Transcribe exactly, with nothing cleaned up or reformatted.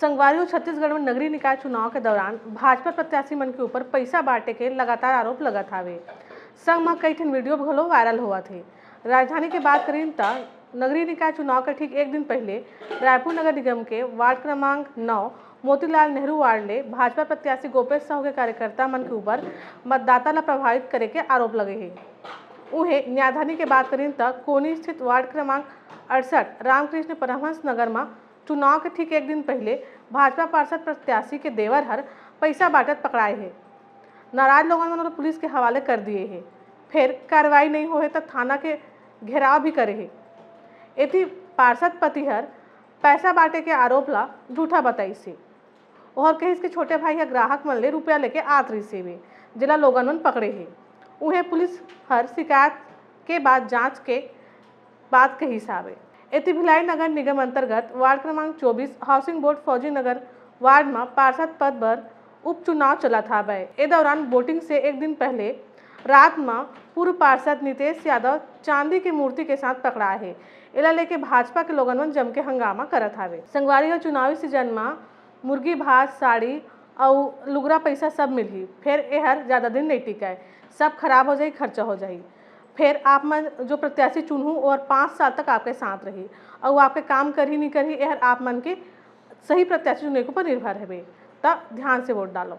संगवारी हो, छत्तीसगढ़ में नगरीय निकाय चुनाव के दौरान भाजपा प्रत्याशी मन के ऊपर पैसा बांटे के लगातार आरोप लगत हावे। संग म कई ठन वीडियो घलो वायरल होवत हे। राजधानी के बात करीन त नगरीय निकाय चुनाव के ठीक एक दिन पहले रायपुर नगर निगम के वार्ड क्रमांक नौ मोतीलाल नेहरू वार्ड ले भाजपा प्रत्याशी गोपेश साहू के कार्यकर्ता मन के ऊपर मतदाता ला प्रभावित करे के आरोप लगे हे। उहे न्यायधानी के बात करीन त कोनी स्थित वार्ड क्रमांक अड़सठ रामकृष्ण परमहंस नगर म चुनाव के ठीक एक दिन पहले भाजपा पार्षद प्रत्याशी के देवर हर पैसा बांटत पकड़ाए हे। नाराज लोगन मन ओला पुलिस के हवाले कर दिए हे। फेर कार्रवाई नहीं होहे त थाना के घेराव भी करे हे। एती पार्षद पति हर पैसा बांटे के आरोप ला झूठा बताइस हे। ओहर कहिस कि छोटे भाई ह ग्राहक मन ले रुपया लेके आत रहिस हेवे, जेला लोगन मन पकड़े हे। उहे पुलिस हर शिकायत के बाद जांच के बात कहिस हावे। एती भिलाई नगर निगम अंतर्गत वार्ड क्रमांक चौबीस हाउसिंग बोर्ड फौजी नगर वार्ड म पार्षद पद बर उपचुनाव चलत हावय। ए दौरान वोटिंग से एक दिन पहले रात म पूर्व पार्षद नितेश यादव चांदी के मूर्ति के साथ पकड़ा हे। एला लेके भाजपा के लोगन मन जम के हंगामा करत हावे। संगवारी हो, चुनावी सीजन म मुर्गी भात, साड़ी अउ लुगरा पैसा सब मिलही, फेर एहर ज्यादा दिन नइ टिकय, सब खराब हो जाही, खर्चा हो जाही। फेर आप मन जो प्रत्याशी चुनहू, ओहर पाँच साल तक आपके साथ रही, अउ आपके काम करही नहीं करही, एहर आप मन के सही प्रत्याशी चुने के ऊपर निर्भर हवे। त ध्यान से वोट डालो।